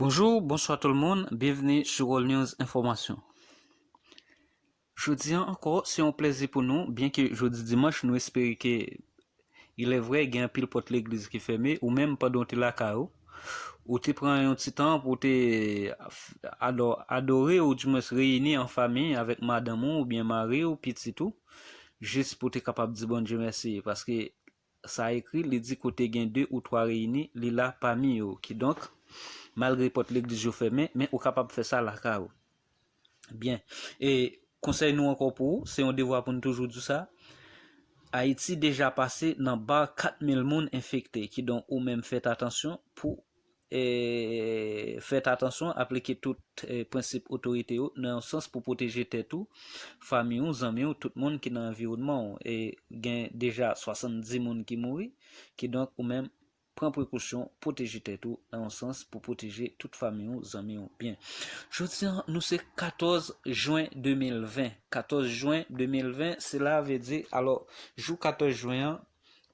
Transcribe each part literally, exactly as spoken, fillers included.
Bonjou, bonswa tout le moun, byenvni sou World News Enfòmasyon. Jodi an ankò, se yon plèzi pou nou, byen ke jodi dimanch, nou espere ke il est vrai, gen anpil pòt legliz ki fèmen, ou menm pandan w te lakay ou, ou te pran yon ti tan pou w te adò-, adore, ou dimwens reyini an fanmi avèk madanm ou, oubyen mari w, pitit ou, jis pou w te kapab di Bondye mèsi, paske sa ekri, li di kote gen de ou twa reyini, li la pami yo. Kidonk, malgre pòt legliz yo fèmen, men ou kapab fè sa lakay ou. Byen. E konsèy nou ankò pou ou, se yon devwa pou nou toujou di sa. Ayiti deja pase nan ba kat mil moun enfekte. Kidonk, ou menm fèt atansyon pou, e, fèt atansyon, aplike tout, e, prensip otorite yo nan yon sans pou pwoteje tèt ou, fanmi w, zanmi w, tout moun ki nan anviwònman w. E gen deja swasanndis moun ki mouri. Kidonk, ou menm pran prekosyon, pwoteje tèt ou nan yon sans pou pwoteje tout fanmi w, zanmi w byen. Jodi an, nou se katòz jen de mil ven. Katòz jen de mil ven, sela vle di, alò, jou katòz jen an,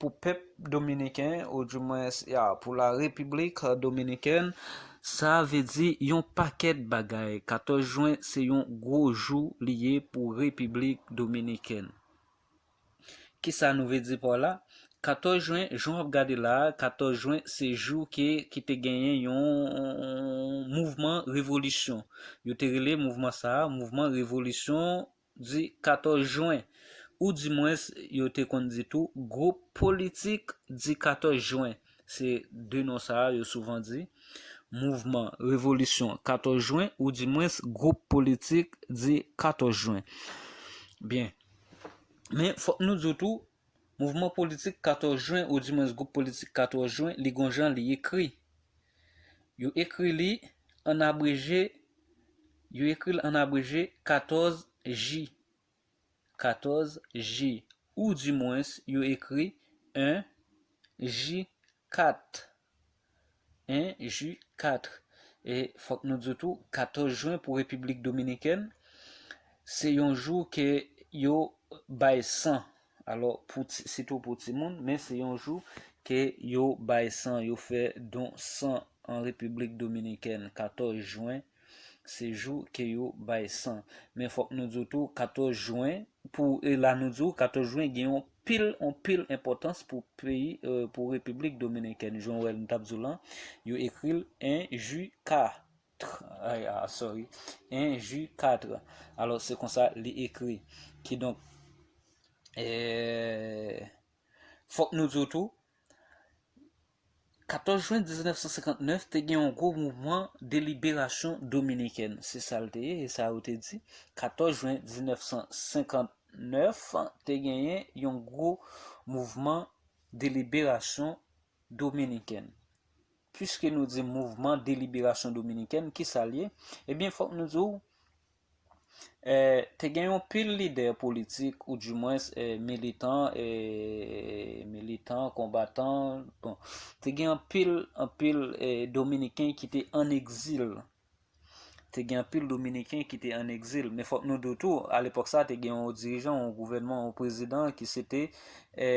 pou pèp dominiken, ou dimwens, ya, pou la Repiblik Dominikèn, sa vle di yon pakèt bagay. Katòz jen, se yon gwo jou li ye pou Repiblik Dominikèn. Kisa nou vle di pa la? Katòz jen, jan w ap gade la a, katòz jen, se jou ke, ki te genyen yon mouvman revolisyon. Yo te rele mouvman sa a, mouvman revolisyon di katòz jen. Ou dimwens, yo te konn di tou, gwoup politik di katòz jen. Se de non sa a yo souvan di. Mouvman revolisyon katòz jen, ou dimwens gwoup politik di katòz jen. Byen. Men, fòk nou di w tou, mouvman politik katòz jen, ou dimwens gwoup politik katòz jen, li gon jan li ekri. Yo ekri li an abreje, yo ekri l an abreje katòz J. Katòz J. Ou dimwens, yo ekri en J kat. En J kat. E fòk nou di w tou, katòz jen pou Repiblik Dominikèn, se yon jou ke yo bay san. Alò, pou ti, sitou pou timoun, men se yon jou ke yo bay san, yo fè don san an Repiblik Dominikèn, katòz jen, se jou ke yo bay san. Men fòk nou di w tou, katòz jen, pou, e la nou di w, katòz jen gen yon pil, yon pil enpòtans pou peyi, e, pou Repiblik Dominikèn. Jan w wè l, m t ap di w lan, yo ekri l en J kat. Ay, ah, sorry. En J kat. Alò, se konsa li ekri. Kidonk, e, fòk nou di w tou, katòz jen diznèf san senkant nèf, te gen yon gwo mouvman de liberasyon dominikèn. Se sa l te ye, e sa yo te di. Katòz jen diznèf san senkant nèf, te genyen yon gwo mouvman de liberasyon dominikèn. Piske nou di mouvman de liberasyon dominikèn, kisa l ye? Ebyen, fòk nou di w, e, te gen yon pil lidè politik, ou dimwens, e, militan, e, militan, konbatan, bon, te gen anpil, anpil, e, dominiken ki te ann egzil. Te gen anpil dominiken ki te ann egzil. Men fòk nou di w tou, alepòk sa, te gen yon dirijan, yon gouvènman, yon prezidan ki se te, e,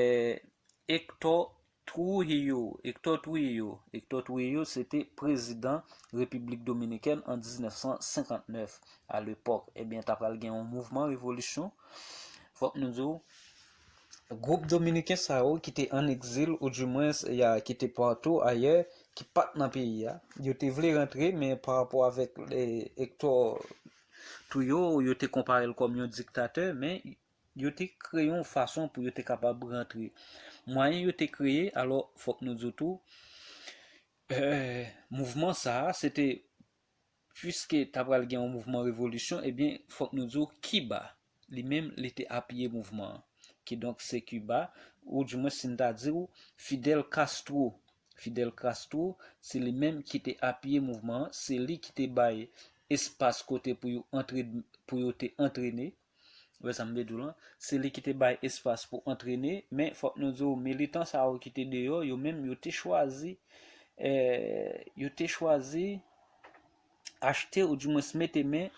Hector Trujillo, Hector Trujillo, Hector Trujillo, se te prezidan Repiblik Dominikèn an diznèf san senkant nèf, alepòk. Ebyen, ta pral gen yon mouvman revolisyon. Fòk nou di w, gwoup dominiken sa yo ki te ann egzil, ou dimwens, ya, ki te patou ayè, ki pa t nan peyi a, yo te vle rantre, men pa rapò avèk, e, Hector Trujillo, yo te konpare l kòm yon diktatè, men yo te kreye yon fason pou yo te kapab rantre. Mwayen yo te kreye, alò, fòk nou di w tou, e, mouvman sa a, se te, piske ta pral gen yon mouvman revolisyon, ebyen, fòk nou di w Kiba, li menm, li te apiye mouvman an. Kidonk, se Kiba, ou dimwens, si n ta di w, Fidel Castro. Fidel Castro, se li menm ki te apiye mouvman an, se li ki te bay espas kote pou yo antre, pou yo te antrene. Ou wè sa m vle di w lan? Se li ki te bay espas pou antrene, men fòk nou di w, militan sa yo ki te deyò, yo menm, yo te chwazi, e, yo te chwazi achte, ou dimwens mete men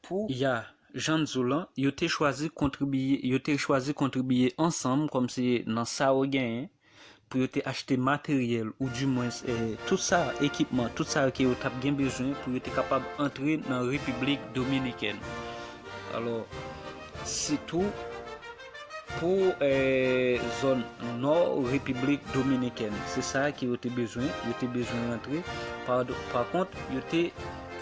pou, ya, jan n di w lan, yo te chwazi kontribiye, yo te chwazi kontribiye ansanm, kòmsi nan sa yo genyen, pou yo te achte materyèl, oudimwens, eh, tout sa, ekipman, tout sa ke yo t ap gen bezwen pou yo te kapab antre nan Repiblik Dominikèn. Alò, sitou pou, eh, zòn nò Repiblik Dominikèn, se sa ke yo te bezwen, yo te bezwen rantre. Pa, pa kont, yo te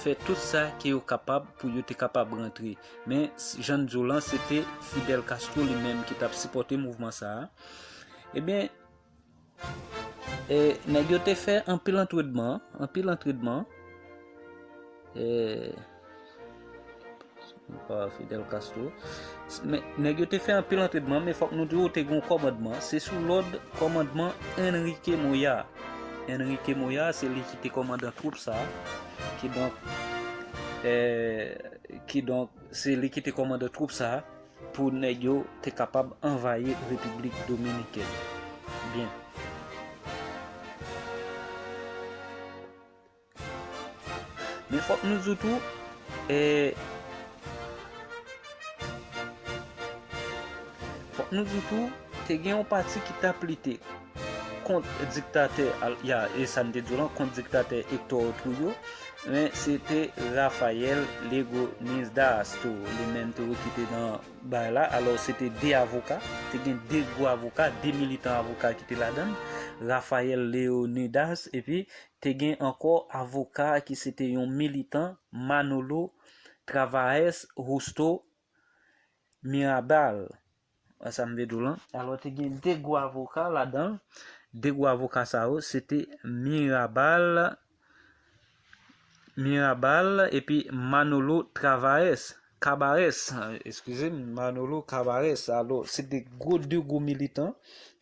fè tout sa ke yo kapab pou yo te kapab rantre. Men, jan n di w lan, se te Fidel Castro li menm ki t ap sipòte mouvman sa a. Ebyen, e, nèg yo te fè anpil antredman, anpil antredman. E, pa Fidel Castro. Men, nèg yo te fè anpil antredman, men fòk nou di w te gen yon kòmandman. Se sou lòd kòmandman Enrique Moya. Enrique Moya, se li ki te kòmandan twoup sa a. Kidonk, e, kidonk, se li ki te kòmandan twoup sa a pou nèg yo te kapab anvayi Repiblik Dominikèn. Byen. Men fòk nou di w tou, e, fòk nou di w tou, te gen yon pati ki t ap lite kont diktatè, al-, ya, e sa n te di w lan, kont diktatè Hector Trujillo, men se te Rafael Leónidas tou, li menm tou ki te nan bay la. Alò, se te de avoka, te gen de gwo avoka, de militan avoka ki te ladan l, Rafael Leónidas, epi te gen ankò avoka ki se te yon militan, Manolo Travaez Justo Mirabal. Wè sa m vle di w lan? Alò, te gen de gwo avoka ladan l. De gwo avoka sa yo, se te Mirabal, Mirabal epi Manolo Travaez, Cabarrès, eskize m, Manolo Cabarrès. Alò, se te gwo, de gwo militan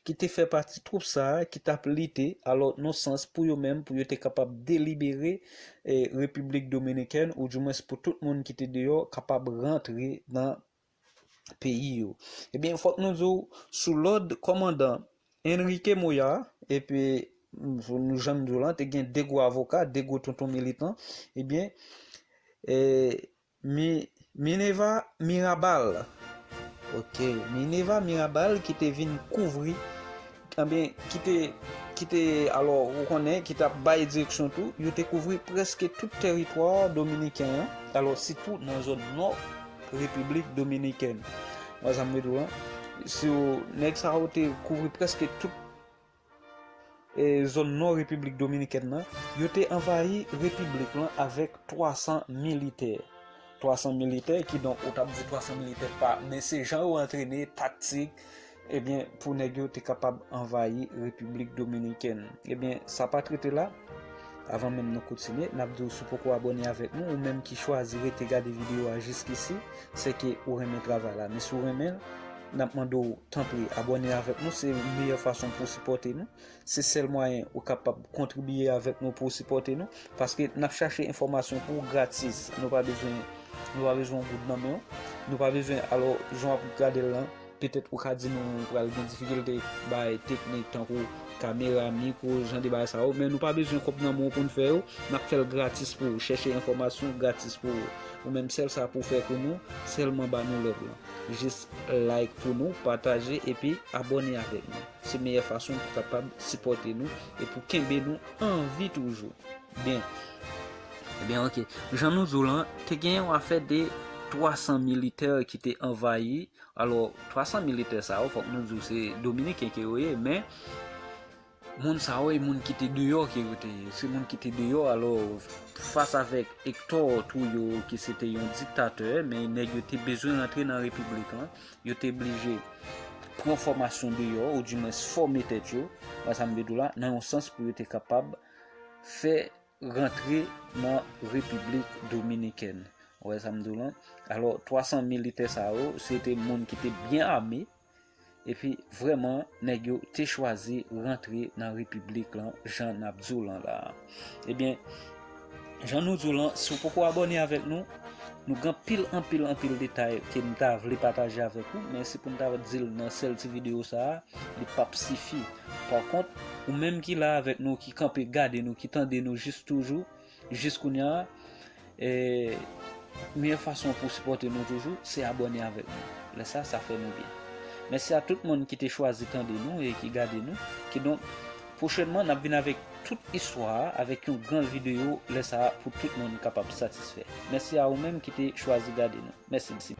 ki te fè pati twoup sa a ki t ap lite, alò, nan sans pou yo menm, pou yo te kapab delibere, eh, Repiblik Dominikèn, oudimwens pou tout moun ki te deyò kapab rantre nan peyi yo. Ebyen, fòk nou di w, sou lòd kòmandan Enrique Moya, epi, mm, nou jan n di w lan, te gen de gwo avoka, de gwo tonton militan, ebyen, e, Mi-, Minerva Mirabal. Ok, Minerva Mirabal ki te vin kouvri, ebyen, ki te, ki te, alò, ou konnen, ki t ap bay direksyon tou, yo te kouvri prèske tout tèritwa dominiken an, alò, sitou nan zòn nò Repiblik Dominikèn. Wè sa m vle di w lan? Si w, nèg sa yo te kouvri prèske tout, e, zòn nò Repiblik Dominikèn nan, yo te anvayi repiblik lan avèk twa san militè. Twa san militè, kidonk, ou t ap di twa san militè pa, men se jan yo antrene, taktik, ebyen, pou nèg yo te kapab anvayi Repiblik Dominikèn. Ebyen, sa pa t rete la. Avan menm nou kontinye, n ap di w, si w poko abòne avèk nou, ou menm ki chwazi rete gade videyo a jiskisi, se ke ou renmen travay la. Men si w renmen l, n ap mande w, tanpri, abòne avèk nou. Se meyè fason pou w sipòte nou. Se sèl mwayen ou kapab kontribye avèk nou pou w sipòte nou. Paske n ap chache enfòmasyon pou w gratis. Nou pa bezwen, nou pa bezwen yon goud nan men w. Nou pa bezwen, alò, jan w ap gade l lan, petèt ou ka di nou ou pral gen difikilte bay teknik tankou kamera, mikwo, jan de bagay sa yo. Men nou pa bezwen kòb nan men w pou n fè yo. N ap fè l gratis pou ou. Chèche enfòmasyon gratis pou ou. Ou menm, sèl sa pou w fè pou nou, sèlman ba nou love lan. Jis like pou nou, pataje epi abòne avèk nou. Se meyè fason pou kapab sipòte nou e pou kenbe nou an vi toujou. Byen. Ebyen, ok. Jan nou di w lan, te gen yon afè de twa san militè ki te anvayi. Alò, twa san militè sa yo, fòk nou di w se Dominiken ke yo ye, men moun sa yo e moun ki te deyò ke yo te ye. Se moun ki te deyò, alò, fas avèk Hector Trujillo, ki se te yon diktatè, men nèg yo te bezwen rantre nan repiblik lan, yo te blije pran fòmasyon deyò, oudimwens fòme tèt yo, wè sa m vle di w la, nan yon sans pou yo te kapab fè rantre nan Repiblik Dominikèn. Ou wè sa m di w lan? Alò, twa san militè sa yo, se te moun ki te byen ame, epi vrèman, nèg yo te chwazi rantre nan repiblik lan, jan n ap di w lan la a. Ebyen, jan nou di w lan, si w poko abòne avèk nou, nou gen anpil, anpil, anpil detay ke n ta vle pataje avèk ou, men si pou n ta di l nan sèl ti videyo sa a, li p ap sifi. Pa kont, ou menm ki la avèk nou, ki kanpe gade nou, ki tande nou jis toujou, jis kounye a, e, meyè fason pou sipòte nou toujou, se abòne avèk nou. Lè sa, sa fè nou byen. Mèsi a tout moun ki te chwazi tande nou e ki gade nou. Kidonk, pwochènman, n ap vin avèk tout istwa a, avèk yon gran videyo, lè sa a, pou tout moun kapab satisfè. Mèsi a ou menm ki te chwazi gade nou. Mèsi.